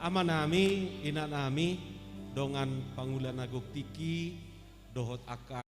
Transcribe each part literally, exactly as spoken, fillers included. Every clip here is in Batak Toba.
Amanami, inanami, dongan pangula na gok tingki, dohot angka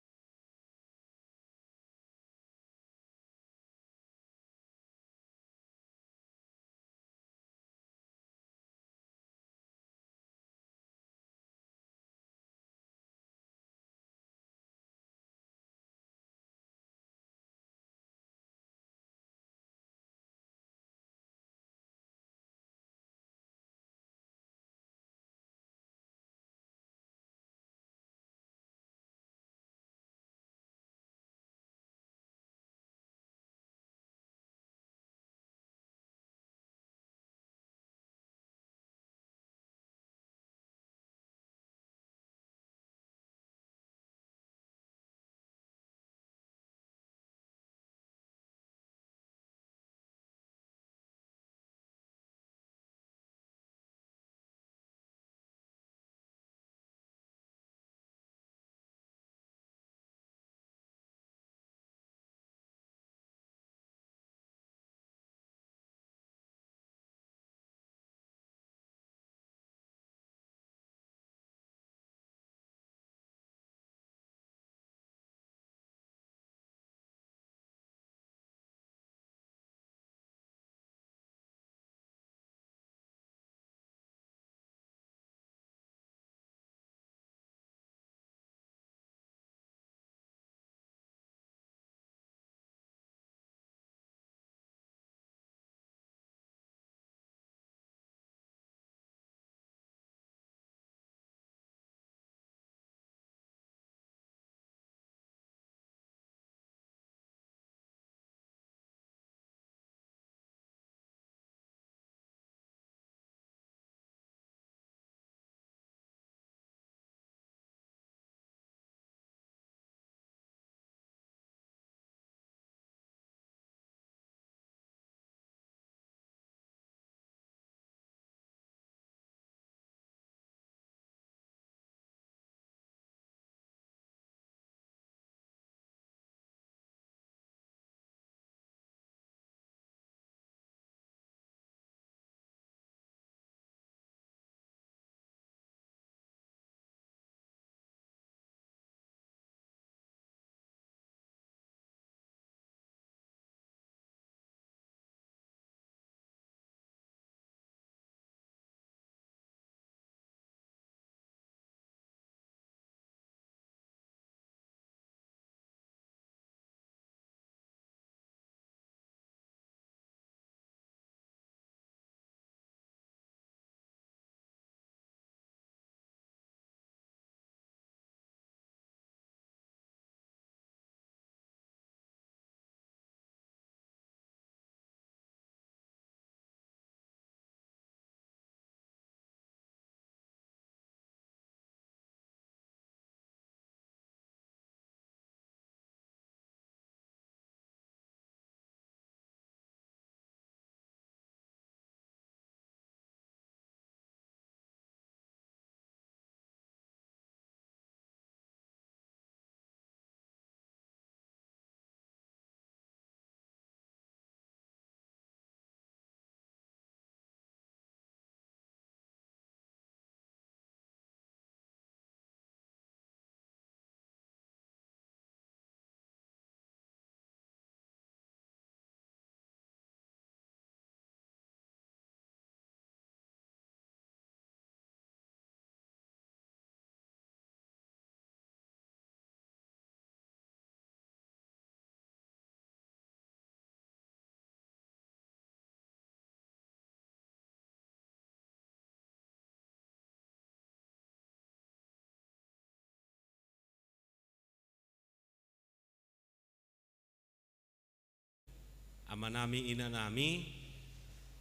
Amanami, inanami,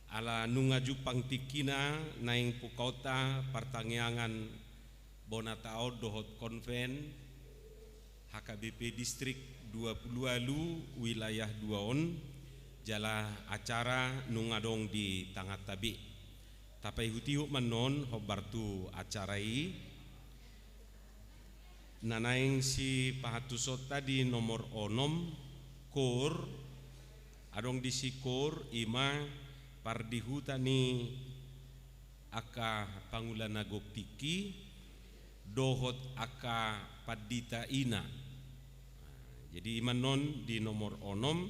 ala nunga jumpang tingkina naeng pungkaonta partangiangan bona taon dohot konven H K B P Distrik dua pulu ualu wilayah dua on, jala acara nunga adong di tanganta be. Tapaihutihut ma annon hombar tu acara i. Na naeng sipahantusonta di nomor onom, kor, adong disi kor, i ma pardihuta ni angka Angka pangula na gok tingki dohot angka pandita ina. Jadi ima annon di nomor onom,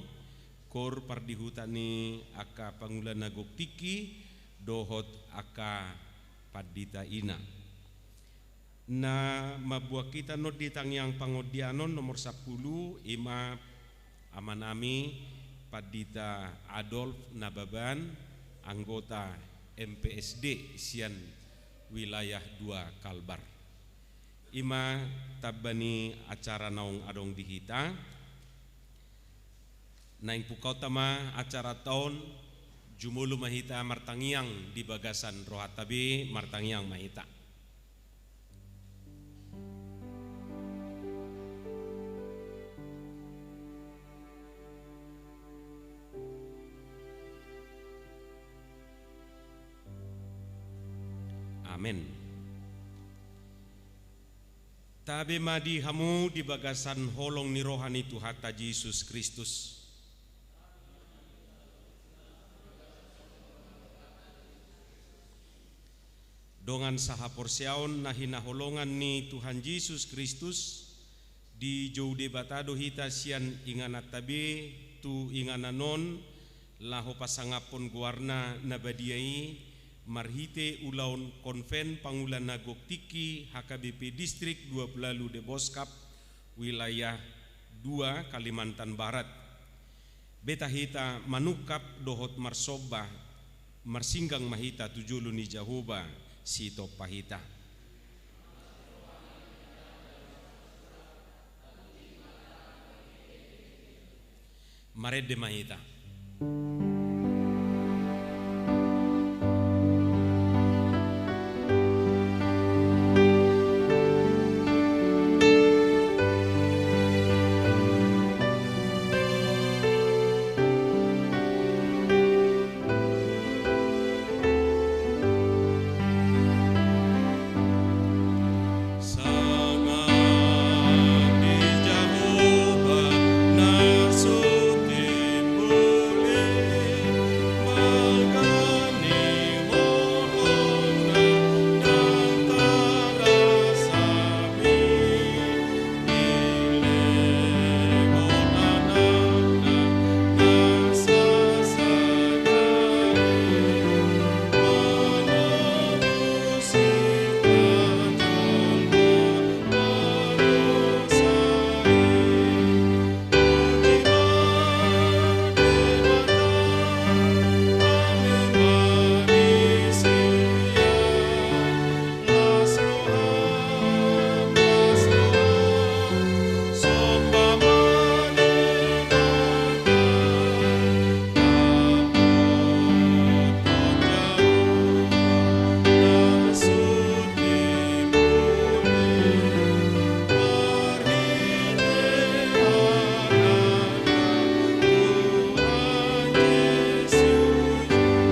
koor pardihuta ni angka pangula na gok tingki dohot angka pandita ina. Na mamboan hita annon di tangiang pangondianon nomor sampulu, ima amanami Pandita Adolf Nababan, anggota M P S D sian wilayah dua Kalbar. Ima tamba ni acara naung adong di hita. Naeng pungkaonta ma acaranta on, jumolo ma hita martangiang di bagasan rohanta be, martangiang ma hita. Amen. Tabe ma di hamu di bagasan holong ni roha ni Tuhanta Jesus Kristus. Dongan sahaporseaon na hinaholongan ni Tuhan Jesus Kristus, dijou Debata do hita sian ingananta be tu inganan on, laho pasangaphon goarna na badia i, marhite ulaon konven pangula na gok tingki H K B P Distrik dua Pelalu Deboskap, wilayah dua Kalimantan Barat. Beta hita manungkap dohot marsomba, marsinggang ma hita tu jolo ni Jahowa, sitompa hita. Marende ma hita.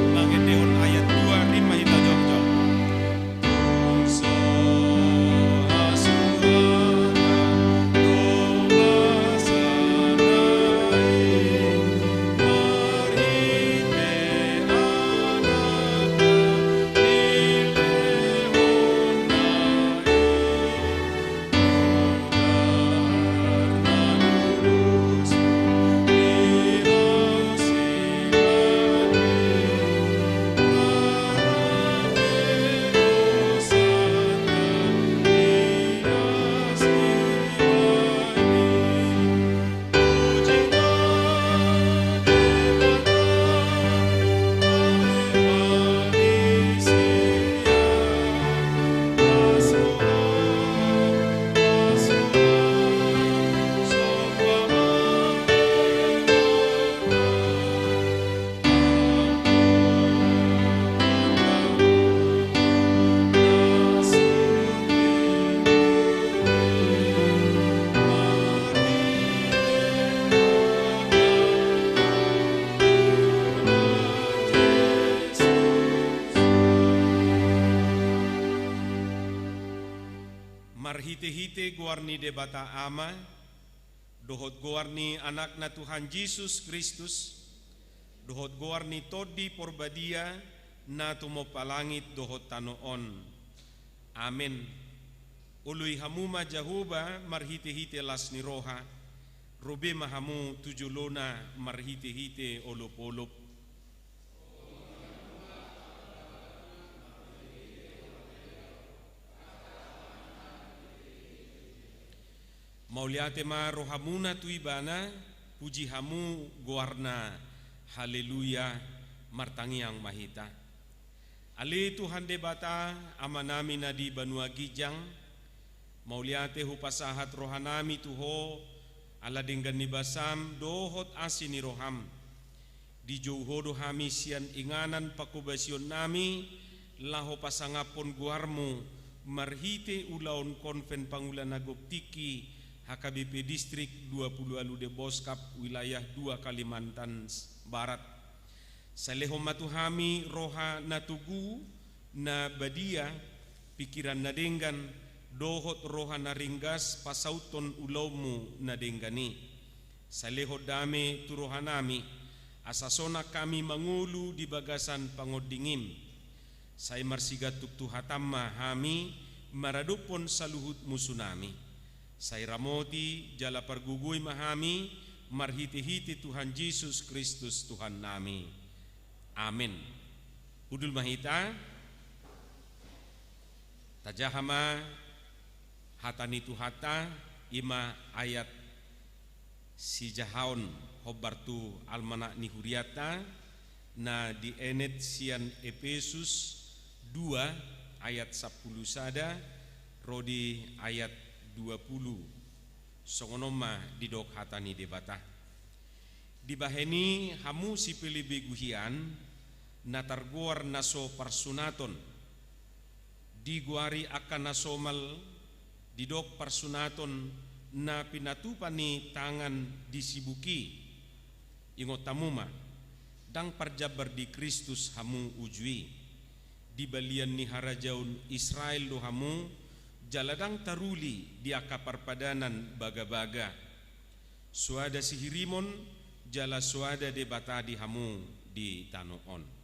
Mangendehon ayat dua, rima hita jongjong. Marhitehite goar ni Debata Ama, dohot goar ni Anakna Tuhan Jesus Kristus, dohot goar ni Tondi Porbadia, na tumompa langit dohot tano on. Amen. Oloi hamu ma Jahowa marhite-hite las ni roha, ro be ma hamu tu jolona marhite-hite olop-olop. Mauliate ma rohamuna tu Ibana, puji hamu goarna. Haleluya. Martangiang ma hita. Ale Tuhan Debata, Amanami na di banua ginjang, mauliate hupasahat rohanami tu Ho, ala denggan ni basam dohot asi ni roham. Dijou Ho do hami sian inganan pangkobasionnami, laho pasangaphon goarmu, marhite ulaon konven pangula na gok tingki, H K B P Distrik dua pulu ualu Demboskap, wilayah dua Kalimantan Barat. Sai lehon ma tu hami roha na togu, na badia, pingkiran na denggan, dohot roha na ringgas pasauthon ulaonmu na denggan i. Sai lehon dame tu rohanami, asa sonang hami mangolu di bagasan pangondingim. Sai marsigantung tu hatam ma hami maradophon saluhut musunami. Sai ramoti jala pargogoi ma hami marhite-hite Tuhan Jesus Kristus Tuhannami. Amen. Hundul ma hita. Tajaha ma hata ni Tuhanta, i ma ayat sijahaon hombar tu almanak ni hurianta, na dienet sian Epesus dua ayat sampulu sada ro di ayat dua pulu. Songon on ma didok hata ni Debata. Dibahen i hamu sipelebegu hian, na targoar na so parsunaton, digoari angka na somal, didok parsunaton na pinatupa ni tangan di sibuk i. Ingot hamu ma, ndang parjambar di Kristus hamu uju i. Di balian ni harajaon Israel do hamu, jala ndang taruli di angka parpadanan bagabaga. Soada sihirimon, jala soada Debata di hamu di tano on.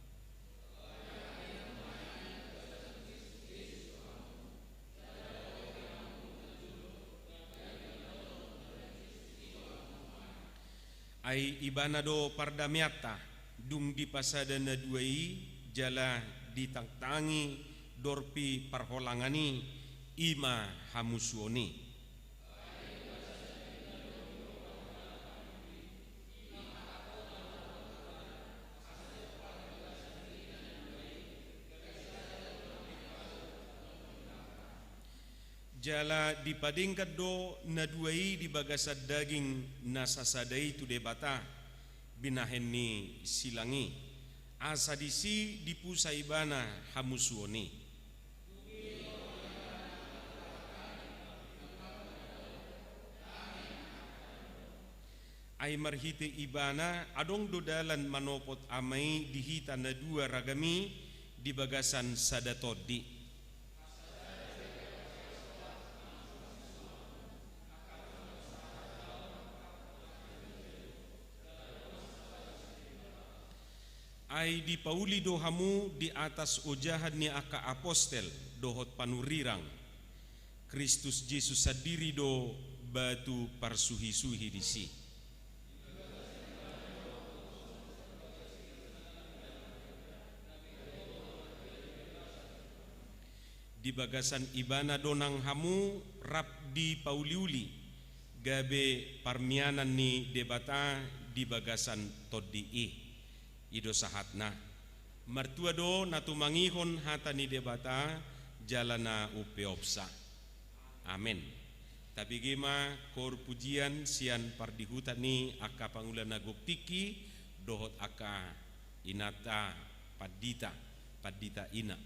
Ai Ibana do pardameanta, dung dipasada na dua i, jala ditangtangi dorpi parholangan i, i ma hamusuon i. Jala dipadenggan do na dua i di bagasan daging na sasada i tu Debata, binahen ni silang i, asa disi dipusa Ibana hamusuon i. Ai marhite Ibana adong do dalan manopot Ama i di hita na dua ragam i di bagasan sada tondi. Ai dipauli do hamu di atas ojahan ni angka apostel dohot panurirang, Kristus Jesus sandiri do batu parsuhisuhi disi. Di bagasan Ibana do nang hamu rap dipauliuli, gabe parmianan ni Debata di bagasan tondi i. I do sahatna. Martua do na tumangihon hata ni Debata, jala na umpeopsa. Amen. Tabege ma koor pujian sian pardihuta ni angka pangula na gok tingki, dohot angka inanta pandita, pandita ina.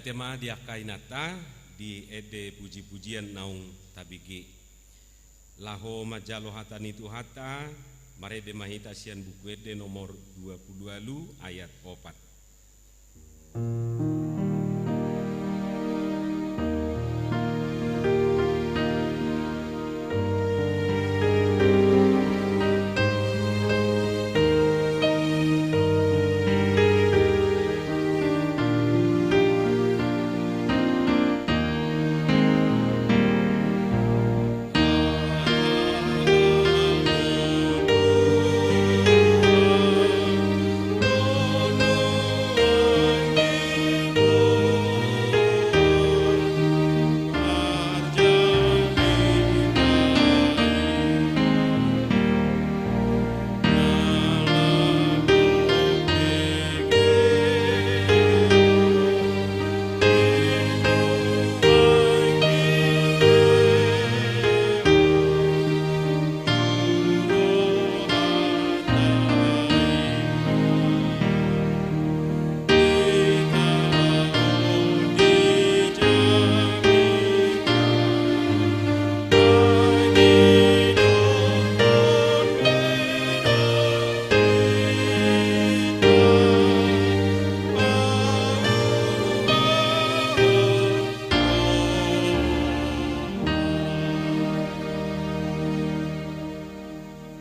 Tema di angka inanta di ende puji-pujian naung tabege. Laho manjalo hata ni Tuhanta, marende ma hita sian Buku Ende nomor dua puluh ualu ayat opat.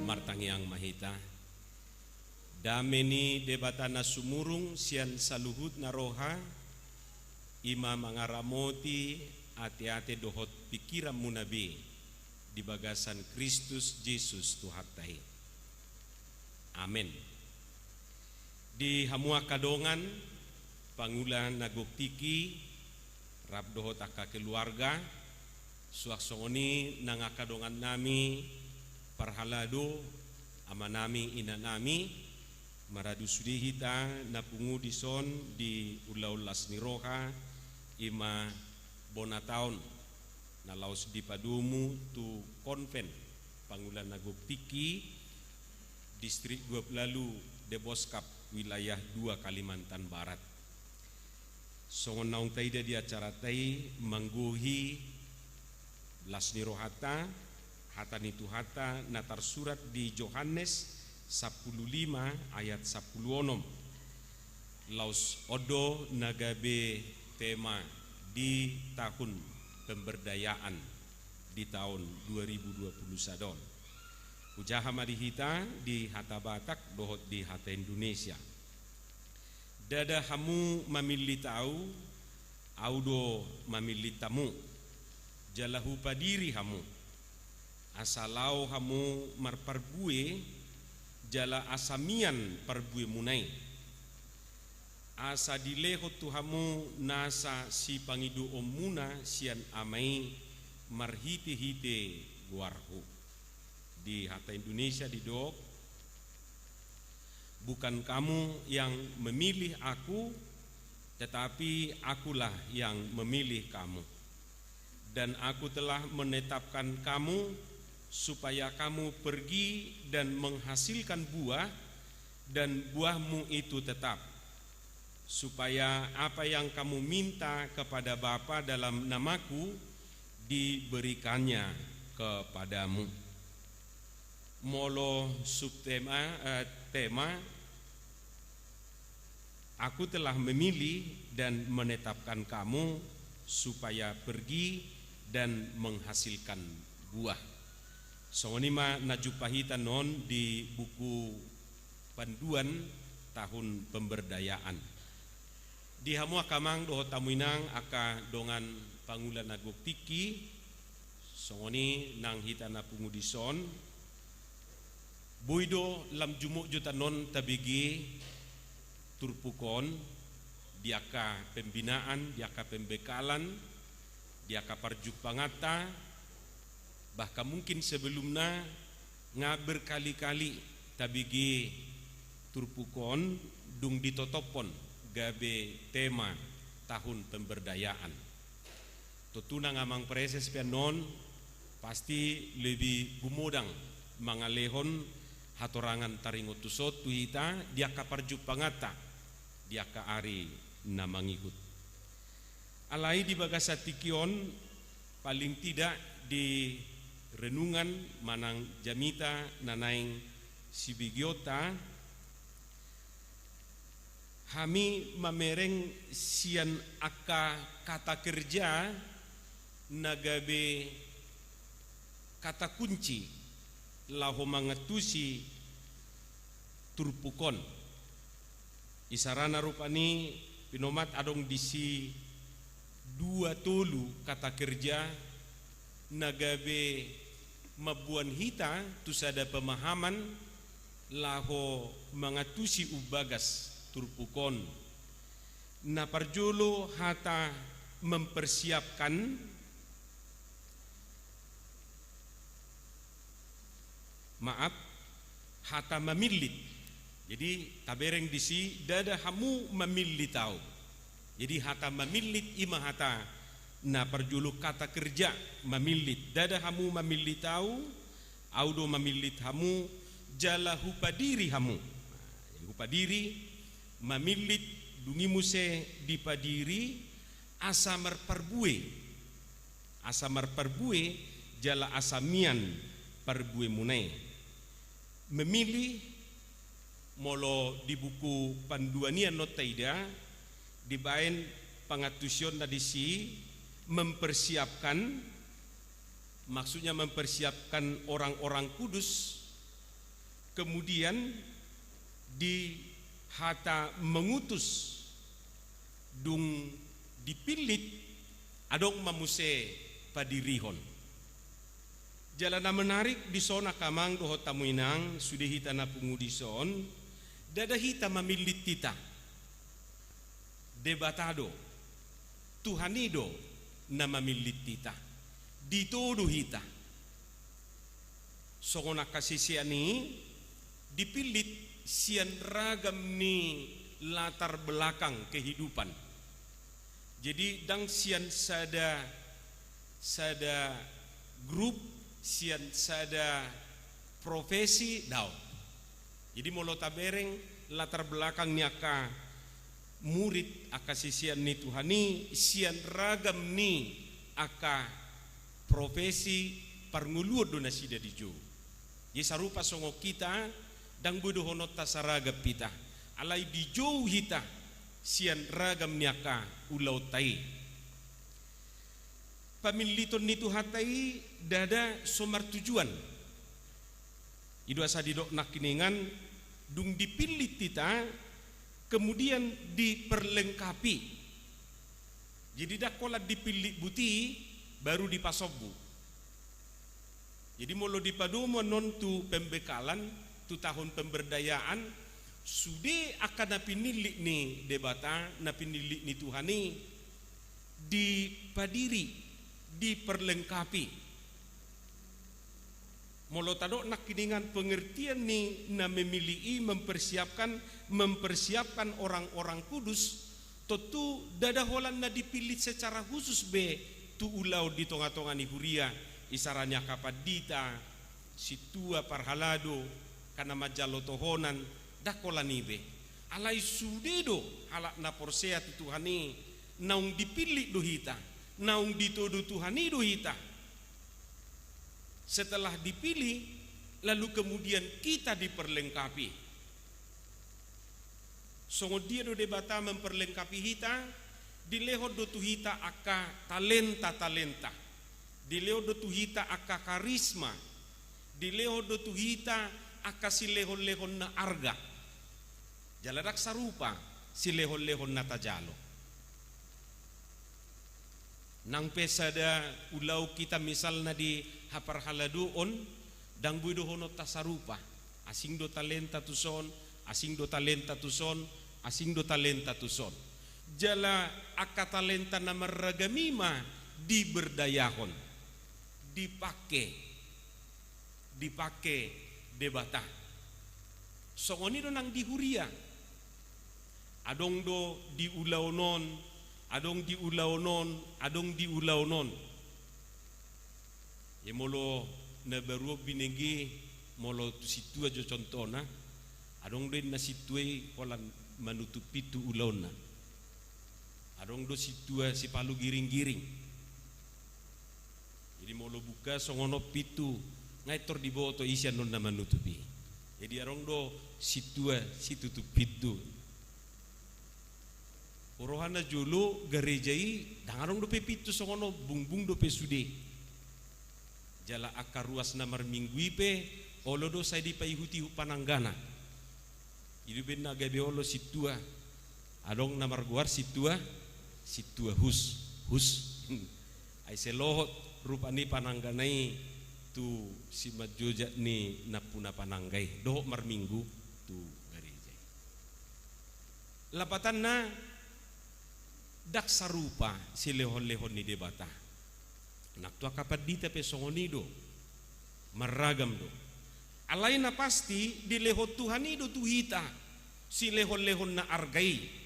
Martangiang ma hita. Dame ni Debata na sumurung sian saluhutna roha, i ma mangaramoti ateate dohot pingkiranmuna be di bagasan Kristus Jesus Tuhanta i. Amen. Di hamu angka dongan, pangula na gok tingki, rap dohot angka keluarga, suang songon i nang angka dongannami parhalado, amanami, inanami, maradu sude hita na pungu dison di ulaon las ni roha, i ma bona taon na laos dipadomu tu konven pangula na gok tingki, distrik dua puluh ualu Deboskap, wilayah dua Kalimantan Barat. Songon naung taida di acaranta i, manggohi las ni rohanta, hata ni Tuhanta na tarsurat di Johannes sampulu lima ayat sampulu onom. Laos on do na gabe tema di tahun pemberdayaan di tahun dua ribu dua puluh sada on. Hujaha ma di hita di hata Batak dohot di hata Indonesia. Ndada hamu mamillit ahu, ahu do mamillit hamu, jala hupadiri hamu, asa laho hamu marparbue, jala asa mian parbuemuna i, asa dilehon tu hamu nasa sipangidoonmuna sian Ama i marhitehite goarhu. Di hata Indonesia didok, bukan kamu yang memilih aku, tetapi akulah yang memilih kamu. Dan aku telah menetapkan kamu supaya kamu pergi dan menghasilkan buah, dan buahmu itu tetap, supaya apa yang kamu minta kepada Bapa dalam namaku diberikannya kepadamu. Molo subtema, eh, tema, Aku telah memilih dan menetapkan kamu supaya pergi dan menghasilkan buah. Songon i ma na jumpa hita non di buku Panduan Tahun Pemberdayaan. Di hamu angka amang dohot hamu inang, angka dongan pangula na gok tingki, songon i nang hita na pungu dison, boi do lam jumotjot annon tabege turpuk on di angka pembinaan, di angka pembekalan, di angka parjumpanganta, bahkan mungkin sebelumna nga berkali-kali tabege turpuk on dung ditotophon gabe tema tahun pemberdayaan. Tontu nang amang preses pe annon pasti lebih gumodang mangalehon hatorangan taringot tuson tu hita di angka parjumpanganta di angka ari na mangihut. Alai di bagasan tingki on, paling tidak di renungan manang jamita na naeng sibegeonta, hami mamereng sian angka kata kerja na gabe kata kunci laho mangantusi turpuk on. Isarana rupani pinomat adong disi dua tolu kata kerja na gabe mamboan hita tu sada pemahaman laho mangantusi umbagas turpuk on. Na parjolo hata mempersiapkan, maaf, hata mamillit. Jadi tabereng disi, ndada hamu mamillit ahu. Jadi hata mamillit i ma hata na parjolo kata kerja mamillit. Ndada hamu mamillit ahu, ahu do mamillit hamu, jala hupadiri hamu. Nah, hupadiri, mamillit, dung i muse dipadiri, asa marparbue. Asa marparbue jala asa mian parbuemuna i. Memilih, molo di buku Panduan i annon taida, dibaen pangantusionna disi, mempersiapkan, maksudnya mempersiapkan orang-orang kudus, kemudian di hata mengutus, dung dipillit, adong ma muse padirihon. Jala na menarik dison angka amang dohot hamu inang, sude hita na pungu dison, ndada hita mamillit hita. Debata do, Tuhan i do na mamillit hita. Ditodo hita. Songon angka sisean i, dipillit sian ragam ni latar belakang kehidupan. Jadi ndang sian sada, sada grup, sian sada profesi, daong. Jadi molo tabereng latar belakang ni angka murid, angka sisean ni Tuhan i, sian ragam ni angka profesi, parngoluon do nasida dijou. Jadi sarupa songon hita, ndang boi dohononta saragam hita, alai dijou hita sian ragam ni angka ulaonta i. Pamilliton ni Tuhanta i ndada so martujuan. I do asa didok nangkiningan, dung dipillit hita, kemudian diperlengkapi. Jadi ndang holan dipillit buti, baru dipasombu. Jadi molo dipadomu annon tu pembekalan, tu tahun pemberdayaan, sude angka na pinillit ni Debata, na pinillit ni Tuhan i, dipadiri, diperlengkapi. Molo tadok nangkiningan pengertian ni na memilih i, mempersiapkan, mempersiapkan orang-orang kudus, tontu ndada holan na dipillit secara khusus be tu ulaon di tonga-tonga ni huria, isarana angka pandita, sintua, parhalado, angka na manjalo tohonan, ndang holan i be. Alai sude do halak na porsea tu Tuhan i, naung dipillit do hita, naung ditodo Tuhan i do hita. Setelah dipilih, lalu kemudian kita diperlengkapi. Songon dia do Debata memperlengkapi hita? Dilehon do tu hita angka talenta-talenta, dilehon do tu hita angka karisma, dilehon do tu hita angka silehon-lehon na arga. Jala ndang sarupa silehon-lehon na tajalo. Nang pe sada ulaon hita misalna di haparhaladoon, ndang boi dohononta sarupa. Asing do talenta tuson, asing do talenta tuson, asing do talenta tuson. Jala angka talenta na marragam i ma diberdayahon, dipake, dipake Debata. Songon i do nang di huria. Adong do di ulaon on, adong di ulaon on, adong di ulaon on. Ia molo na baru on binege, molo tu sintua jo contohna, adong do inna sintua i holan manutup pintu ulaonna. Adong do sintua sipalu giring-giring. Jadi molo buka songon on pintu, nga intor diboto ise annon na manutup i. Jadi adong do sintua situtup pintu. Huroha na jolo gareja i, ndang adong dope pintu songon on, bungbung dope sude. Jala angka ruas na marminggu i pe, olo do sai dipaihut-ihut pananggana. I do umbahen na gabe olo sintua. Adong na margoar sintua, sintua hus, hus. Ai sai lohot rupani pananggana i tu simanjojak ni nampuna panangga i. Dohot marminggu tu gareja i. Lapatanna, ndang sarupa silehon-lehon ni Debata. Nang tu angka pandita pe songon i do, marragam do. Alai na pasti dilehon Tuhan i do tu hita silehon-lehon na arga i.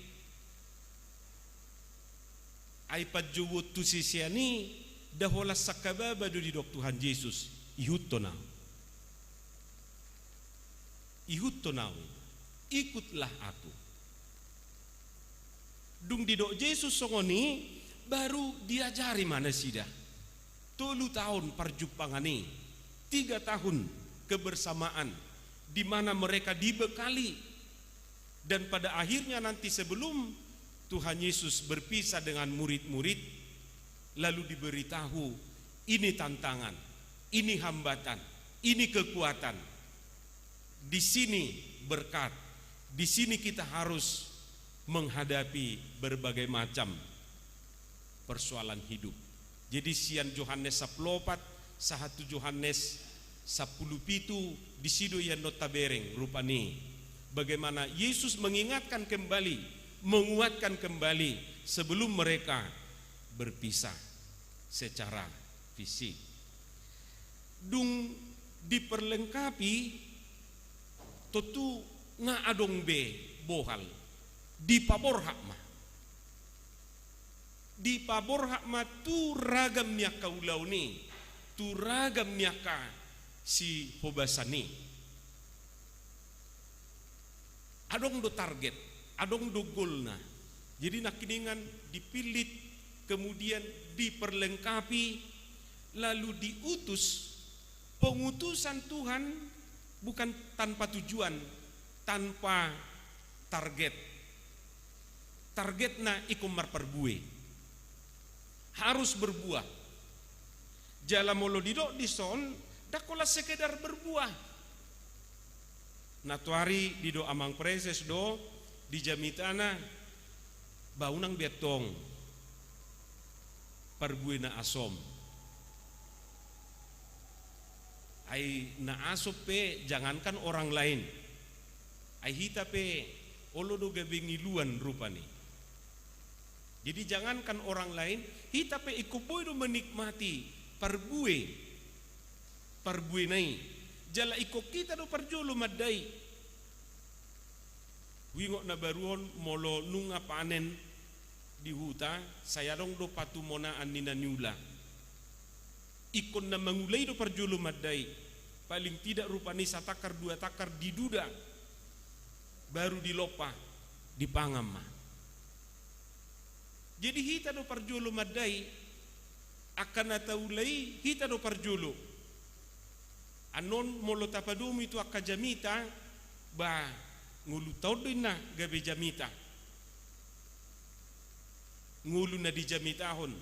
Ai panjouon tu sisean i, nda holan sangkababa do didok Tuhan Jesus, ihuthon ahu. Ihuthon ahu, ikutlah aku. Dung didok Jesus songon i, baru diajari ma nasida. Tolu taon parjumpangan i, tiga tahun kebersamaan, di mana mereka dibekali. Dan pada akhirnya nanti sebelum Tuhan Yesus berpisah dengan murid-murid, lalu diberitahu, ini tantangan, ini hambatan, ini kekuatan. Di sini berkat, di sini kita harus menghadapi berbagai macam persoalan hidup. Jadi sian Johannes sampulu opat sahat tu Johannes sampulu pitu, disi do i annon tabereng rupani. Bagaimana Yesus mengingatkan kembali, menguatkan kembali sebelum mereka berpisah secara fisik. Dung diperlengkapi, tontu nga adong be bohal, dipaborhat ma. Dipaborhat ma tu ragam ni angka ulaon i, tu ragam ni angka sihobasan i. Adong do target, adong do golna. Jadi nangkiningan dipillit, kemudian diperlengkapi, lalu diutus. Pengutusan Tuhan bukan tanpa tujuan, tanpa target. Targetna ingkon marparbue. Harus berbuah. Jala molo didok dison, ndang holan sekedar berbuah. Nantoari didok amang preses do di jamitana, ba unang be antong parbue na asom. Ai na asom pe jangankan orang lain, ai hita pe olo do gabe ngiluan rupani. Jadi jangankan orang lain, hita pe ingkon boi do menikmati parbue, parbuena i. Jala ingkon hita do parjolo mandai. Huingot na baru on, molo nunga panen di huta, sai adong do patumonaan ni na niula. Ingkon na mangula i do parjolo mandai. Paling tidak rupani satangkar dua tangkar diduda, baru dilompa, dipangan ma. Jadi hita do parjolo mandai, angka na taula i hita do parjolo. Annon molo tapadomu i tu angka jamita, ba ngolunta on do inna gabe jamita. Ngolu na dijamitahon,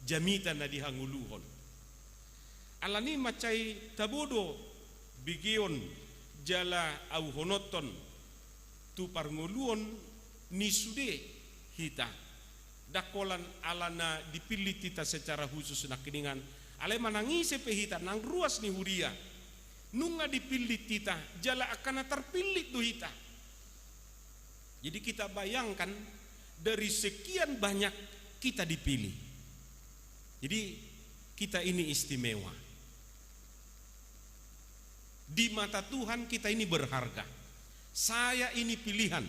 jamita na dihangoluhon. Alani i mansai tabo do begeon jala auhononhon tu parngoluon ni sude hita. Ndang holan ala na dipillit hita secara khusus nangkiningan. Alai manang ise pe hita nang ruas ni huria, nunga dipillit hita, jala angka na tarpillit do hita. Jadi kita bayangkan, dari sekian banyak kita dipilih. Jadi kita ini istimewa. Di mata Tuhan kita ini berharga. Saya ini pilihan.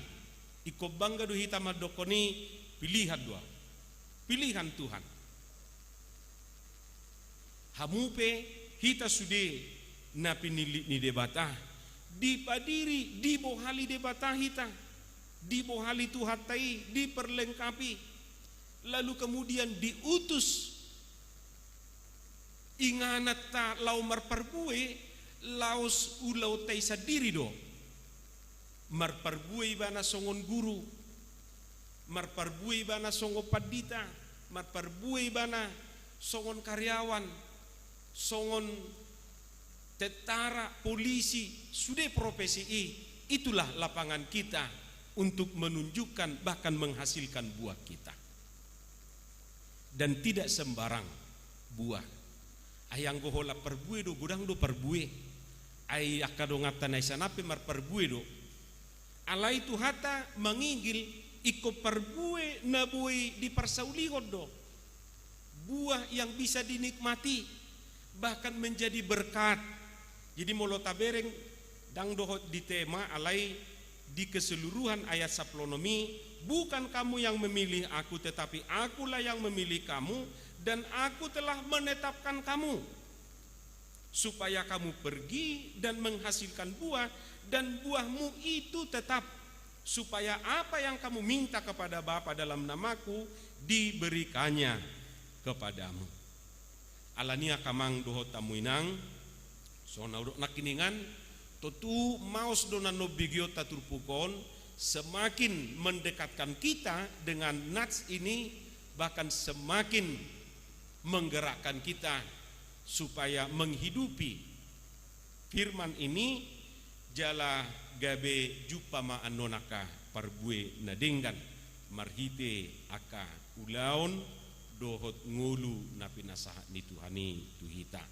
Ingkon bangga do hita mandokhon i, pilihan do ahu. Pilihan Tuhan. Hamu pe, hita sude na pinillit ni Debata. Dipadiri, dibohali Debata hita. Dibohali Tuhanta i, diperlengkapi. Lalu kemudian diutus ingananta laho marparbue, laos ulaonta i sandiri do. Marparbue ibana songon guru, marparbue ibana songon pandita, marparbue ibana songon karyawan, songon tentara, polisi, sude profesi i, itulah lapangan kita untuk menunjukkan bahkan menghasilkan buah kita. Dan tidak sembarang buah. Ai anggo holan parbue do, godang do parbue. Ai angka donganta na i sian on pe marparbue do. Alai Tuhanta manginggil ingkon parbue na boi diparsaulihon do. Buah yang bisa dinikmati, bahkan menjadi berkat. Jadi molo tabereng, ndang dohot di tema, alai di keseluruhan ayat sampulu onom i, "Bukan kamu yang memilih aku, tetapi akulah yang memilih kamu, dan aku telah menetapkan kamu, supaya kamu pergi dan menghasilkan buah, dan buahmu itu tetap, supaya apa yang kamu minta kepada Bapa dalam namaku, diberikannya kepadamu." Alani i angka amang dohot hamu inang, songon na hudok nangkiningan, tontu maos do na nambegionta turpuk on, semakin mendekatkan kita dengan nats ini, bahkan semakin menggerakkan kita supaya menghidupi firman ini, jala gabe jumpa ma annon angka parbue na denggan marhite angka ulaon dohot ngolu na pinasahat ni Tuhan i tu hita,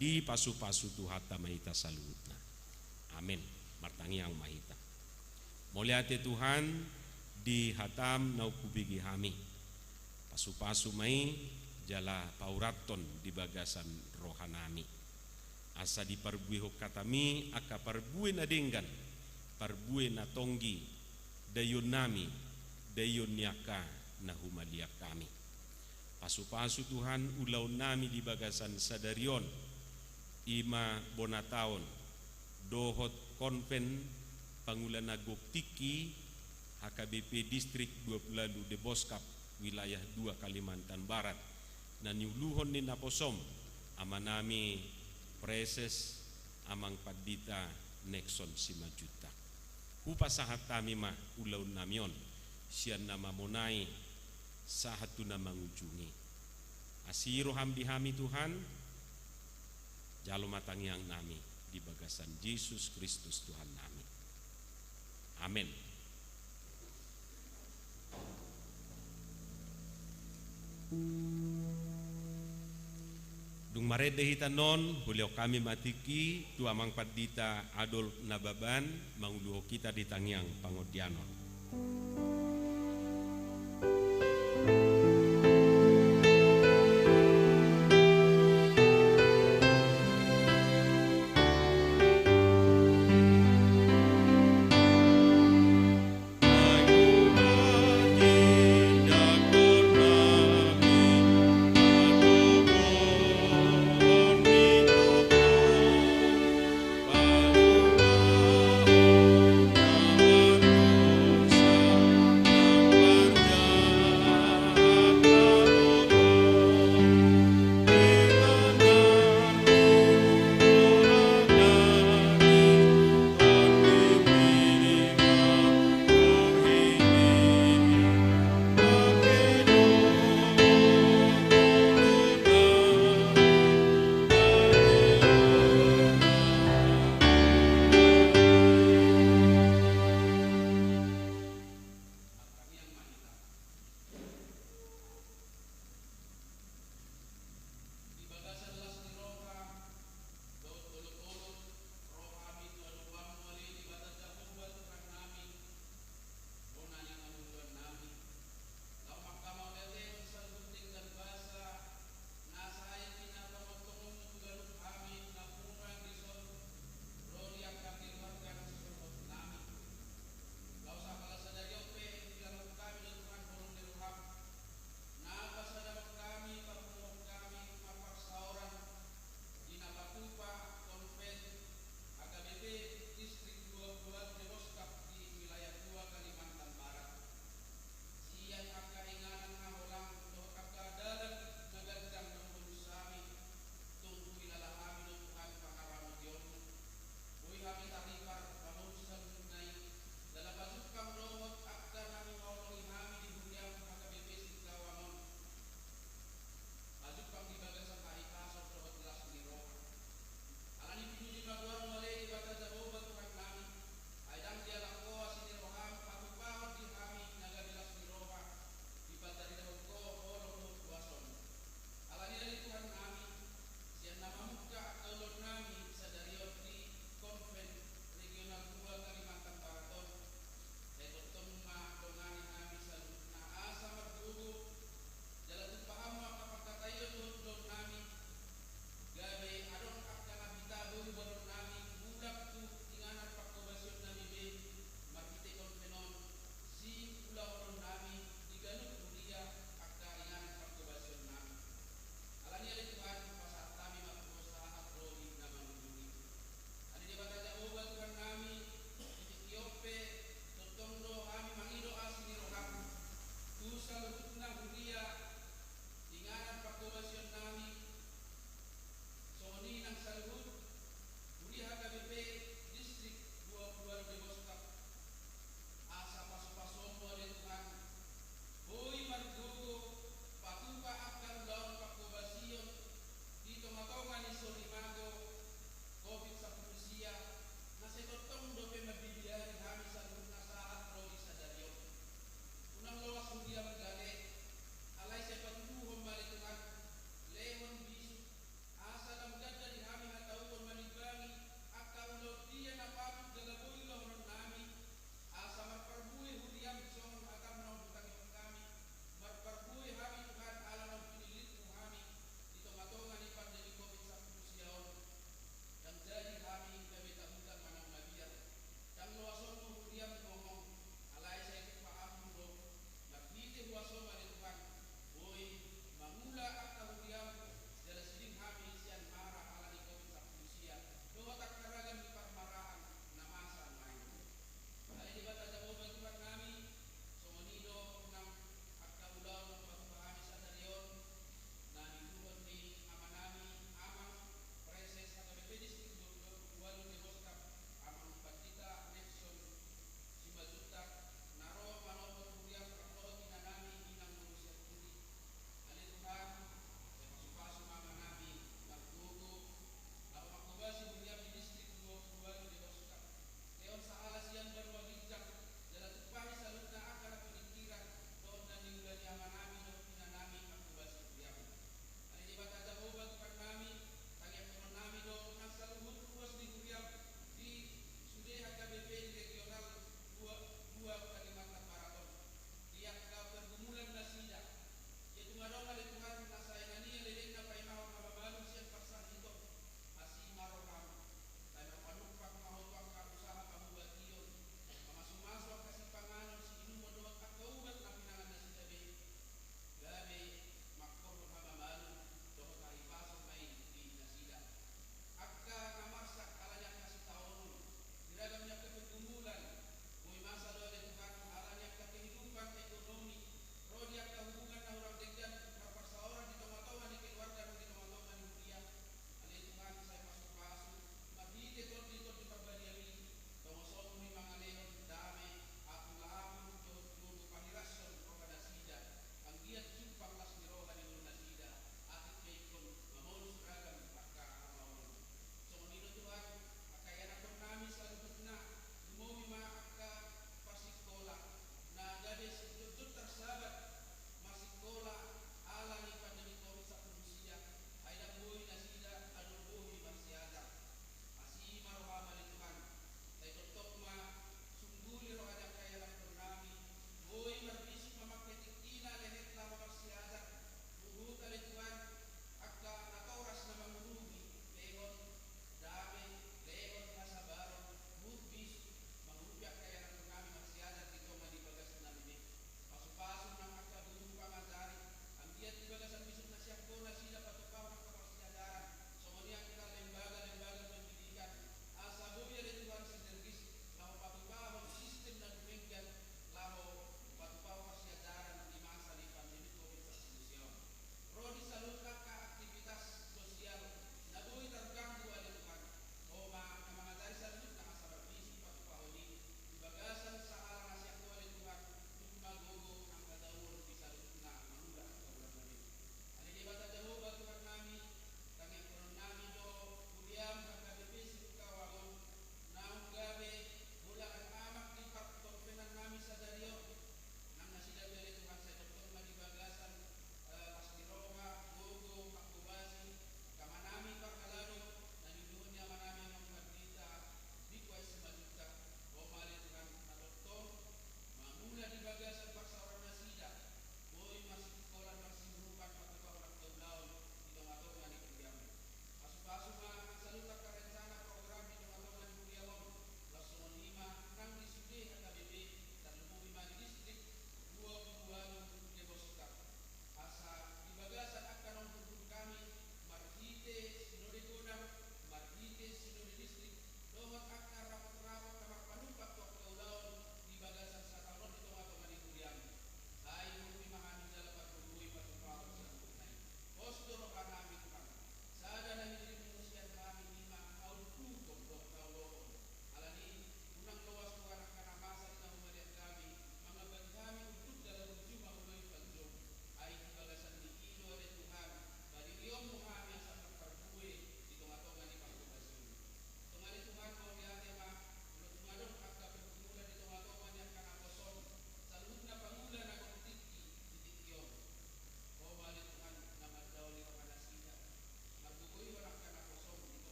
dipasupasu Tuhanta ma hita saluhutna. Amen. Martangiang ma hita. Mauliate Tuhan, di hataM naung hubege hami. Pasupasu ma i jala paurathon di bagasan rohanami, asa diparbuehon hataMi angka parbue na denggan, parbue na tonggi, daionnami, daion ni angka na humaliang hami. Pasupasu Tuhan ulaonnami di bagasan sadari on, i ma bona taon, dohot konven pangula na gok tingki, H K B P Distrik dua pulu ualu Deboskap, wilayah dua Kalimantan Barat, na niuluhon ni naposoM, amanami Praeses Amang Pandita Nexon Simanjuntak. Hupasahat hami ma ulaonnami on, sian na mamonai sahat tu na mangujungi. Asi rohaM di hami Tuhan, jalo ma tangiangnami di bagasan Jesus Kristus Tuhannami. Amen. Dung marende hita annon, hulehon hami ma tingki tu Amang Pandita Adolf Nababan, manguluhon hita di tangiang pangondianon.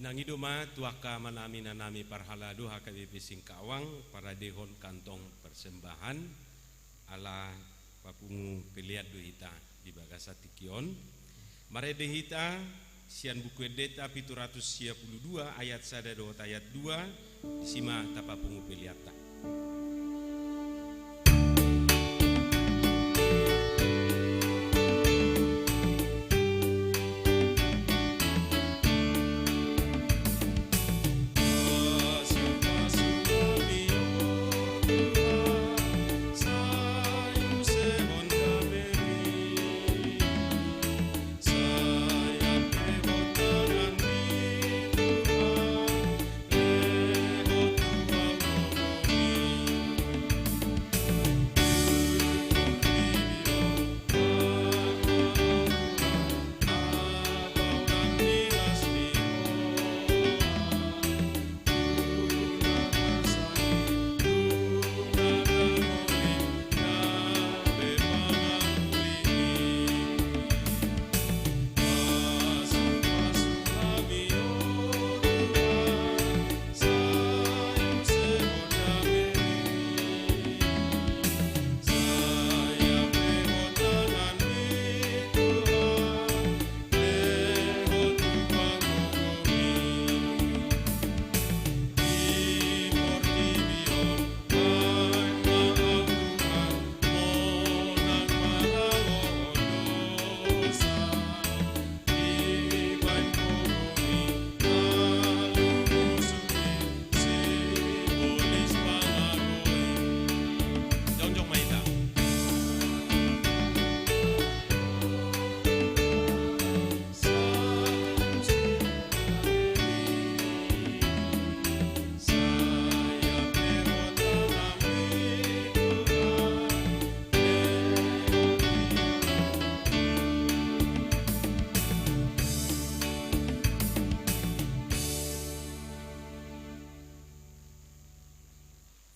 Nang i do ma tu angka amanami, inanami parhalado H K B P Singkawang, paradehon kantong persembahan, ala papungu pelean do hita di bagasan tingki on. Marende hita sian Buku Endenta pitu ratus sia pulu dua ayat sada dohot ayat dua, disi ma tapapungu peleanta.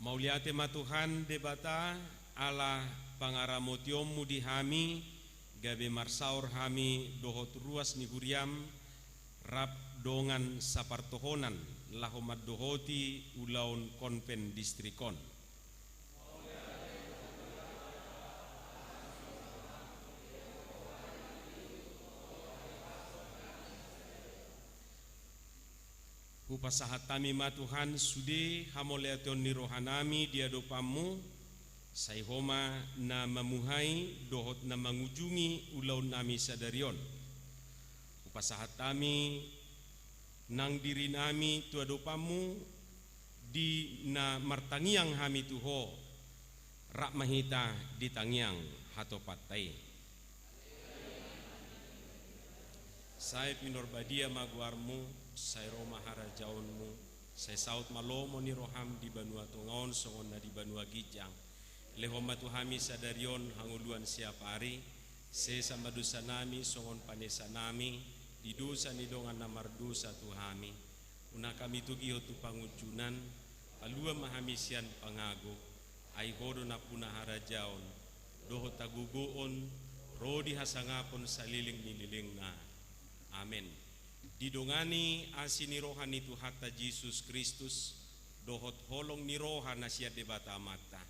Mauliate ma Tuhan Debata, ala pangaramotionMu di hami, gabe marsaor hami dohot ruas ni huriaM, rap dongan sapartohonan, laho mandohoti ulaon konven distrik on. Hupasahat hami ma Tuhan sude hamauliateon ni rohanami di adopanMu, sai Ho ma na mamuhai dohot na mangujungi ulaonnami sadari on. Hupasahat hami nang dirinami tu adopanMu, di na martangiang hami tu Ho, rap ma hita di tangiang hatopanta i. Sai pinarbadia ma goarMu, sai ro ma harajaonMu, sai saut ma lomo ni rohaM di banua tonga on songon na di banua ginjang. Lehon ma tu hami sadari on hangoluan siapari, sesa ma dosanami songon panesanami di dosa ni dongan na mardosa tu hami. Unang hami togihon tu pangunjunan, palua ma hami sian pangago, ai Ho do nampuna harajaon, dohot hagogoon, ro di hasangapon saleleng ni lelengna. Amen. Didongani asi ni roha ni Tuhanta Jesus Kristus, dohot holong ni roha na sian Debata Amanta,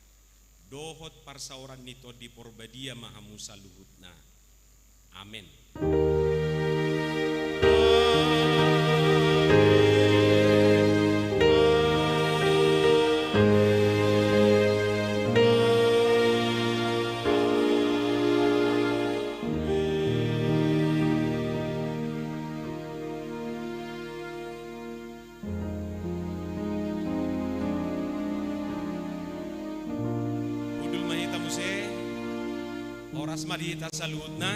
dohot parsaoran ni Tondi Porbadia ma hamu saluhutna. Amen. Hundul ma hita muse, horas ma di hita saluhutna.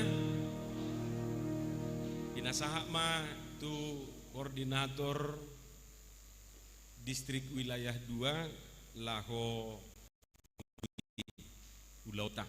Pinasahat ma tu koordinator distrik wilayah dua laho ulaonta.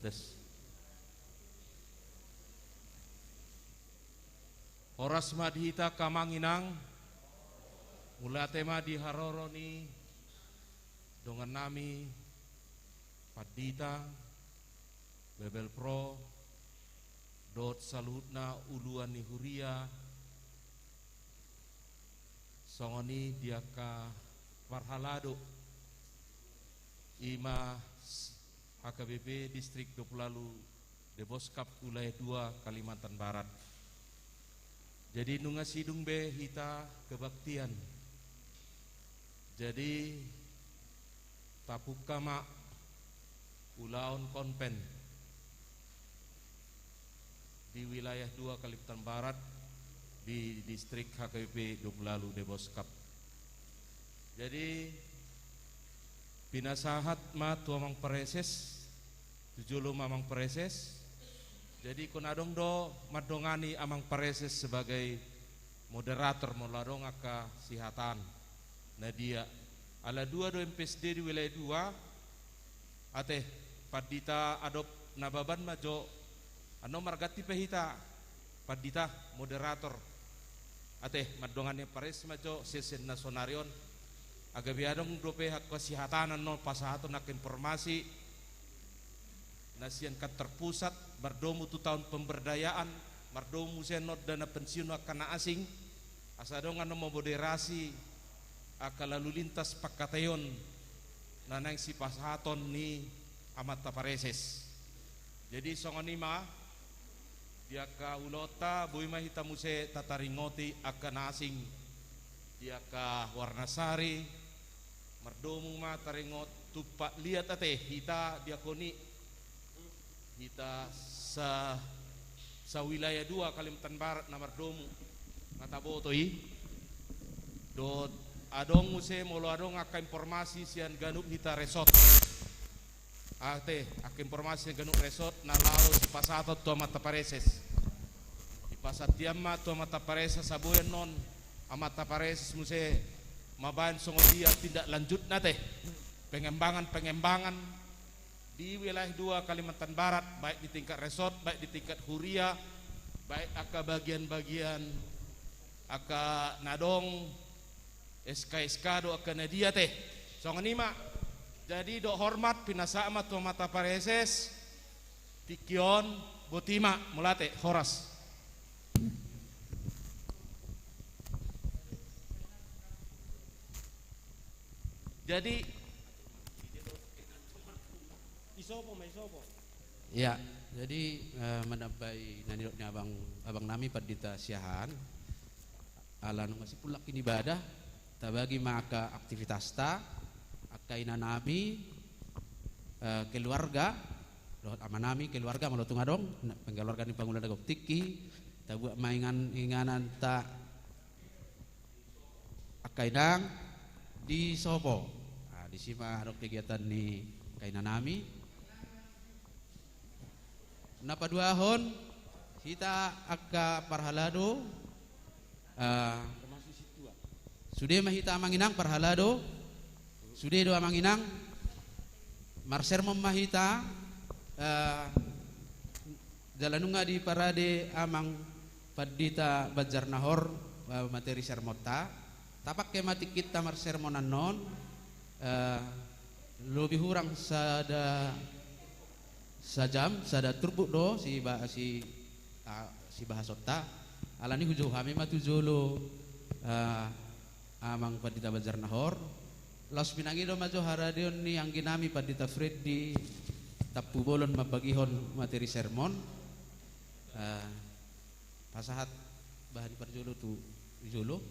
Tes. Horas ma di hita angka amang inang. Mauliate ma di haroro ni dongannami, pandita, bebel pro, dohot saluhutna uluan ni huria, songon i di angka parhalado, i ma s-, H K B P Distrik Dua Pulu Ualu Deboskap Wilayah Dua Kalimantan Barat. Jadi nunga sidung be hita kebaktian. Jadi tapungka ma ulaon konven di Wilayah Dua Kalimantan Barat, di Distrik H K B P Dua Pulu Ualu Deboskap. Jadi pinasahat ma tu Amang Praeses, tu jolo ma Amang Praeses. Jadi ingkon adong do mandongani Amang Praeses sebagai moderator molo adong angka sihatan na dia. Ala dua do M P S D di Wilayah Dua. Ate, Pandita Adop Nababan ma jo. Annon marganti pe hita, Pandita, moderator. Ate, mandongani Amang Praeses ma jo sian na sonari on. Ai gabe adong dope angka sihatanan annon pasahaton angka informasi na sian kantor pusat, mardomu tu taon pemberdayaan, mardomu sian annon dana pensiun angka na asing, asa adong annon mamoderasi angka lalu lintas pangkataion na naeng sipasahaton ni Amanta Praeses. Jadi songon i ma, di angka ulaonta boi ma hita muse tataringoti angka na asing di angka warna sari, mardomu ma taringot tumpak liat ate hita diakoni, hita sa, sa Wilayah Dua Kalimantan Barat na mardomu, na taboto i. Dohot adong muse molo adong angka informasi sian ganup hita resort. Ate, angka informasi sian ganup resort na laho sipasahaton tu Amanta Praeses. Dipasahat hian ma tu Amanta Praeses, asa boi annon Amanta Praeses muse mambaen songon dia tindak lanjutna ate. Pengembangan-pengembangan di Wilayah Dua Kalimantan Barat, baik di tingkat resort, baik di tingkat huria, baik angka bagian-bagian angka na adong, S K S K do angka na dia ate. Songon i ma. Jadi dohot hormat pinasahat ma tu Amanta Praeses, tingki on, boti ma, mauliate, horas. Jadi, isopo ma, isopo. Ya, jadi, eh, manambai na nidok ni abang, abang nami Pandita Siahaan. Ala nunga sipulak ni ibadah, tabagi ma angka aktivitasta, angka ina nami, eh, keluarga, dohot ama nami, keluarga, molo tung adong, na, keluarga ni pangula na gok tingki, tabuat ma ingan, ingananta, angka inang di sopo. Nah, disi ma adong kegiatan ni angka ina nami. Na paduahon, hita angka parhalado, eh, sude ma hita amang inang parhalado, sude do amang inang, marsermon ma hita, eh, jala nunga diparade amang Pandita Banjarnahor, eh, materi sermonta. Tapake ma tingkinta marsermon annon, eh, lobi hurang sada, sajam, sada turpuk do si ba-, si, ah, sibahasonta. Alani hujou hami ma tu jolo, eh, amang Pandita Banjarnahor. Laos pinangido ma jo haradeon ni anggi nami Pandita Freddy Tampubolon mambagihon materi sermon. Eh, pasahat bahan parjolo tu jolo.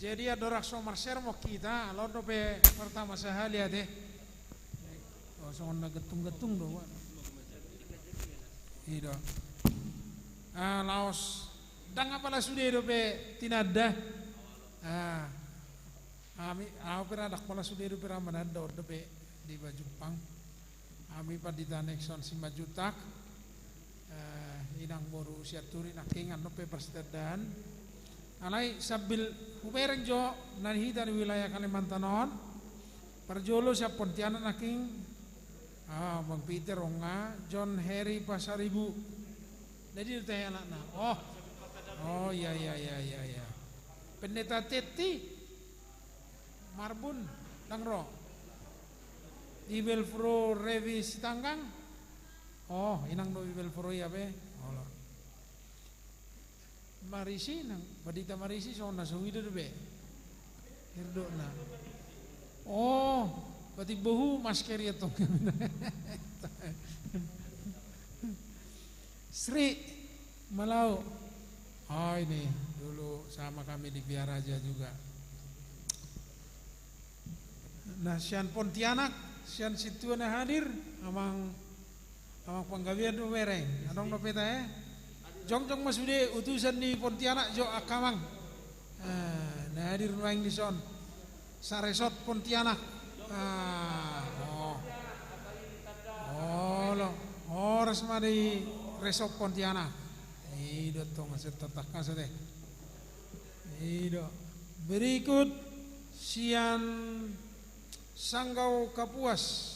Jadi andorang so marsermon hita, laos dope pertama sahali ate. Oh, songon na getung-getung do. I do. Ah, laos ndang apala sude dope tinanda. Ah, hami, ahu pe ndang apala sude dope ra mananda on dope di Bajumpang. Hami Pandita Nexon Simanjuntak, eh, inang boru Sianturi nangkin, annon pe parsitandaan. Alai sambil hubereng jo na di hita di wilayah Kalimantan on, parjolo sian Pontianak nangkin, ah, Bang Peter Onga, John Heri Pasaribu. Jadi ditanya anakna. Oh. Oh, iya, iya, iya, iya, iya. Pendeta Teti Marbun, ndang ro. Ibelvrouw Revi Sitanggang. Oh, inang do Ibelvrouw i ape? Olo. Marisi nang, Pandita Marisi songon na so huida dope. Hirdotna. Oh, berarti bohu masker i tong. Sri Malau. Oh, ini dulu sama kami di Via Raja juga. Nah, sian Pontianak, sian sintua na hadir, amang, amang Panggabean do bereng. Adong dope ta, eh? Jongjong ma sude utusan ni Pontianak jo angka amang. Ah, na hadir nuaeng dison. Saresort Pontianak. Ah, oh. Olo, horas ma di resort Pontianak. I do tong, asa tangkas ate. I do. Berikut sian Sanggau Kapuas.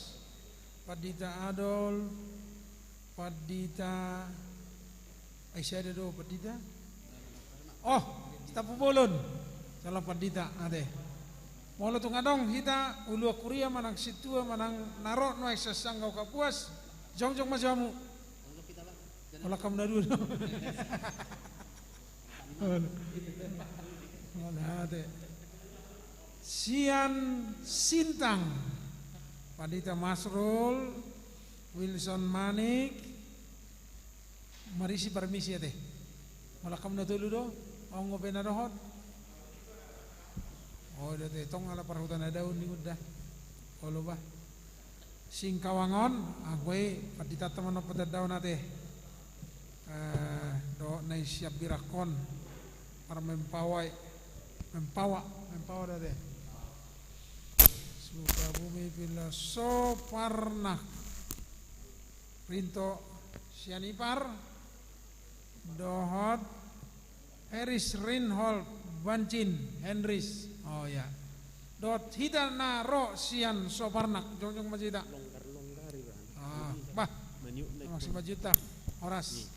Pandita Adol, Pandita, ai sada do Pandita? Oh, Tampubolon. Salah Pandita, ate. Molo tung adong hita uluan kuria manang sintua manang na ro nuaeng sian Sanggau Kapuas, jongjong ma jo hamu. Molo hamu na dua do. Mauliate. Sian Sintang, Pandita Masrul, Wilson Manik, Marisi, parmisi ate. Molo hamu na tolu do, Ongo pe na dohot. Oh, i do ate, tong ala parhuta na daun ninna da. Olo bah. Singkawang on, anggo i, pandita ta manompa tandaon ate. Eh, dohot na i sian birangkon. Parmempawa i. Mempawa, mempawa do ate. Sukabumi, Villa Soparnak. Rinto sian Ipar. Dohot Heris Rinhold Bancin, Henris. Oh ya. Dohot hita na ro sian Soparnak, jongjong ma jo hita. Ah, bah. Maksimal juta. Horas.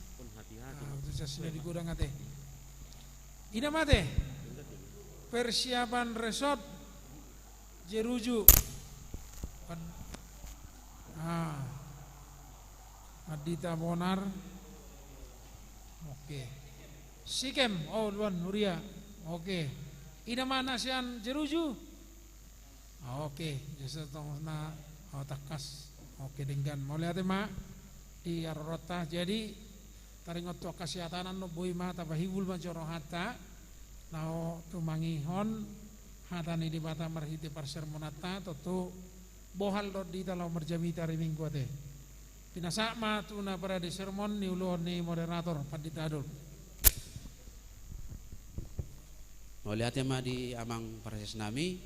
Ah, utusan sintua di godang ate. Ina ma ate. Persiapan resort Jeruju. Pan-, ah. Pandita Bonar. Oke. Sikem, oh, uluan huria. Oke. Ina ma na sian Jeruju. Oke, jasa tong na, oh, tangkas. Oke, denggan. Mauliate ma di haroroanta. Jadi, taringot tu angka siatanan on, boi ma tapahibul ma jo rohanta laho tumangihon hata ni Debata marhite parsermonanta, tontu bohal do di hita laho marjamita ari Minggu ate. Pinasahat ma tu na parade sermon niuluhon ni moderator, Pandita Adol. Mauliate ma di amang parasias nami.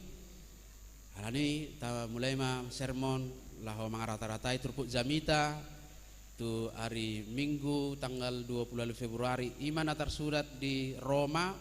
Alani i tamulai ma sermon laho mangarata-ratai turpuk jamita tu ari Minggu tanggal dua puluh walu Februari, i ma na tarsurat di Roma